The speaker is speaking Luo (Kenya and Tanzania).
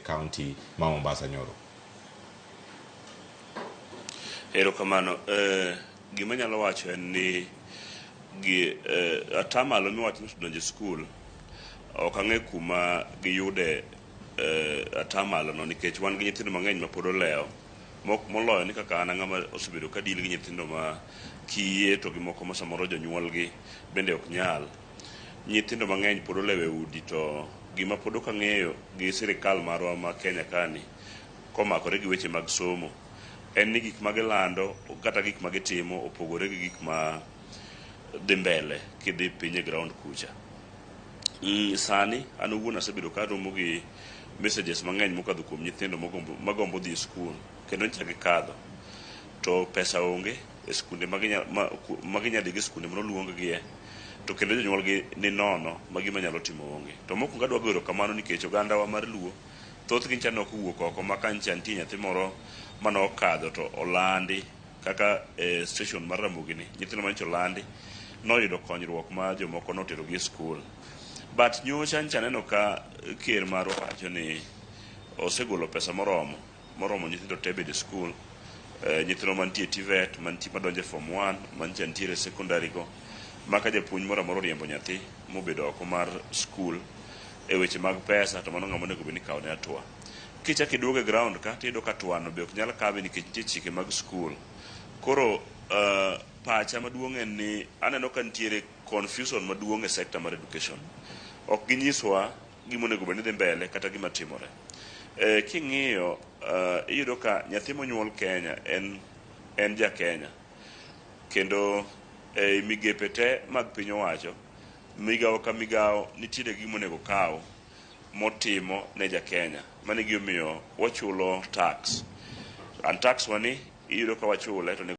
kaunti ma Mombasa nyoro. Erokamano. Gima anyalo wacho en ni gi atamalo miwacho ni osedonjo e skul, ok ang'e kuma giyude atamalo no nikech wan gi nyithindo mang'eny ma pod olewo. Moloyo ni kaka an ang'ama osebedo ka deal gi nyithindo ma kiye to gi moko ma samoro jonyuolgi bende ok nyal. Nyithindo mang'eny pod olewo e udi to gima pod ok ang'eyo gi sirikal marwa ma Kenya kani komakore gi weche mag somo en ni gik ma gilando kata gik ma gitimo opogore gi gik ma dhi mbele kidhi piny e ground kucha. Sani an owuon asebedo ka aromo gi messages mang'eny mokadho kuom nyithindo magombo dhi e skul kendo nyicha gikadho to pesa onge e skunde ma ginya dhi go e skunde manoluong gie to kendo jonyuolgi ni nono ma gima nyalo timo onge. To mokwongo adwa goyo erokamano nikech ogandawa mar Luo thothgi nyicha nok owuok oko ma ka nyicha nitie nyathi moro manokadho to olandi kaka e station mar Ramogi ni nyithindo manyicha olandi noyudo konyruok ma jomoko noterogi e skul. But nyocha nyicha aneno ka ker marwa wacho ni osegolo pesa moromo nyithindo te bedo e skul, nyithindo mantie e TVET, mantie madonjo e form 1, mantie nitiere e secondary go, ma ka japuonj moro amora oriembo nyathi mobedo oko mar skul e weche mag pesa to mano ng'ama onego bed ni ikawone hatua. Kichako iduogo e ground ka tiyudo ka twano be ok nyal kawe nikech nitie chike mag skul. Koro pacha maduong' en ni aneno ka nitiere confusion maduong' e sector mar education. Ok ginyiswa gima onego bed ni dhi mbele kata gima timore. King'iyo iyudo ka nyathi monyuol Kenya en ja Kenya kendo e migepe te mag piny owacho migawo ka migawo nitiere gima onego kaw motimo ne ja Kenya. Mano e gimomiyo wachulo tax. And tax wani iyudo ka wachule to